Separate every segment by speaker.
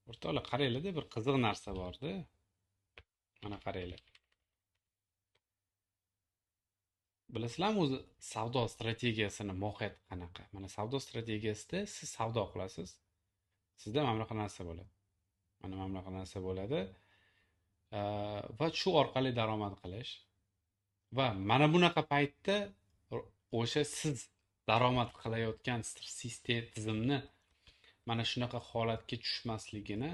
Speaker 1: O'rtoqlar, qaranglar-da, bir qiziq narsa bor-da. Mana qaranglar. Bilasizlarmi o'zi savdo strategiyasini mohiyati qanaqa? Mana savdo strategiyasida siz savdo qilasiz. Sizda mana bunaqa narsa bo'ladi. Mana bunaqa narsa bo'ladi. Va shu orqali daromad qilish va mana bunaqa paytda o'sha siz daromad qilayotgan tizimni mana shunaqa holatga tushmasligini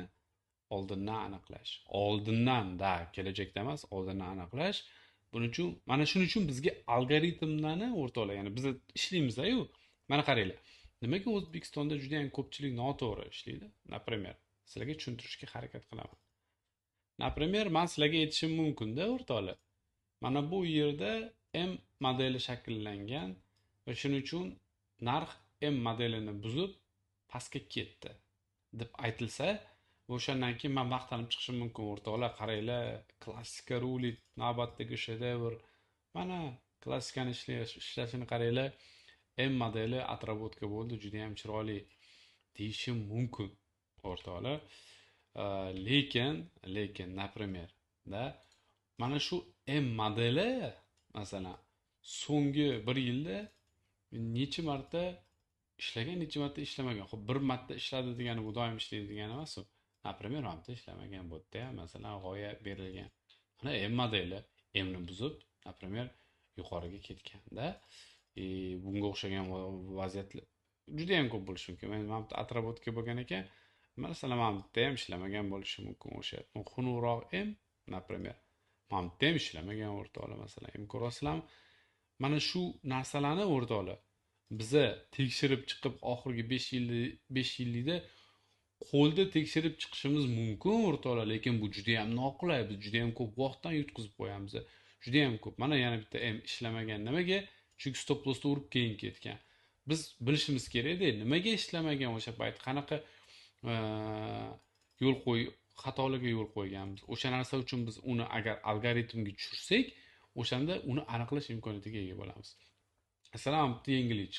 Speaker 1: oldindan aniqlash. Oldindan da, kelajakda emas, oldindan aniqlash. Buning uchun, mana shuning uchun bizga algoritmlarni o'rtoqlar, ya'ni biz ishlaymiz-ku. Mana qaranglar. Nimaga O'zbekistonda juda ham ko'pchilik noto'g'ri ishlaydi? Например, sizlarga tushuntirishga harakat qilaman. Например, men sizlarga aytishim mumkin-da, o'rtoqlar. Mana bu yerda M modeli shakllangan va shuning uchun narx M modelini buzib pastga ketdi deb aytilsa, o'shandan keyin men maqtanib chiqishim mumkin. O'rtoqlar, qaranglar, klassika rulit, navbatdagi shedevr. Mana klassikani ishlashini qaranglar. M modeli отработка bo'ldi, juda ham chiroyli deyishim mumkin, o'rtoqlar. Lekin, например, da mana shu M modeli masalan so'nggi bir yilda necha marta ishlagan, necha marta ishlamagan. Xo'p, bir marta ishladi degani bu doim ishlaydi degani emas u. Например, mana bu ishlamagan, bu yerda ham masalan g'oya berilgan. Mana M modeli M ni buzib, например, yuqoriga ketganda, bunga o'xshagan vaziyatlar juda ham ko'p bo'lishi mumkin. Mana bu отработка bo'lgan ekan, masalan, mana bu yerda ham ishlamagan bo'lishi mumkin o'sha xunukroq M, например. Mana bu yerda ham ishlamagan o'rtoqlar, masalan, M ko'rasizlarmi? Mana shu narsalarni o'rtoqlar biza tekshirib chiqib oxirgi 5 yillikda qo'lda tekshirib chiqishimiz mumkin o'rtoqlar, lekin bu juda ham noqulay, biz juda ham ko'p vaqtdan yutqizib qo'yamiz. Juda ham ko'p. Mana yana bitta M ishlamagan. Nimaga? Chunki stop lossni urib keyin ketgan. Biz bilishimiz kerakda, nimaga ishlamagan o'sha payt, qanaqa yo'l qo'y, xatolarga yo'l qo'yganmiz. O'sha narsa uchun biz uni agar algoritmga tushirsak, o'shanda uni aniqlash imkoniyatiga ega bo'lamiz. Masalan, bitta yengillik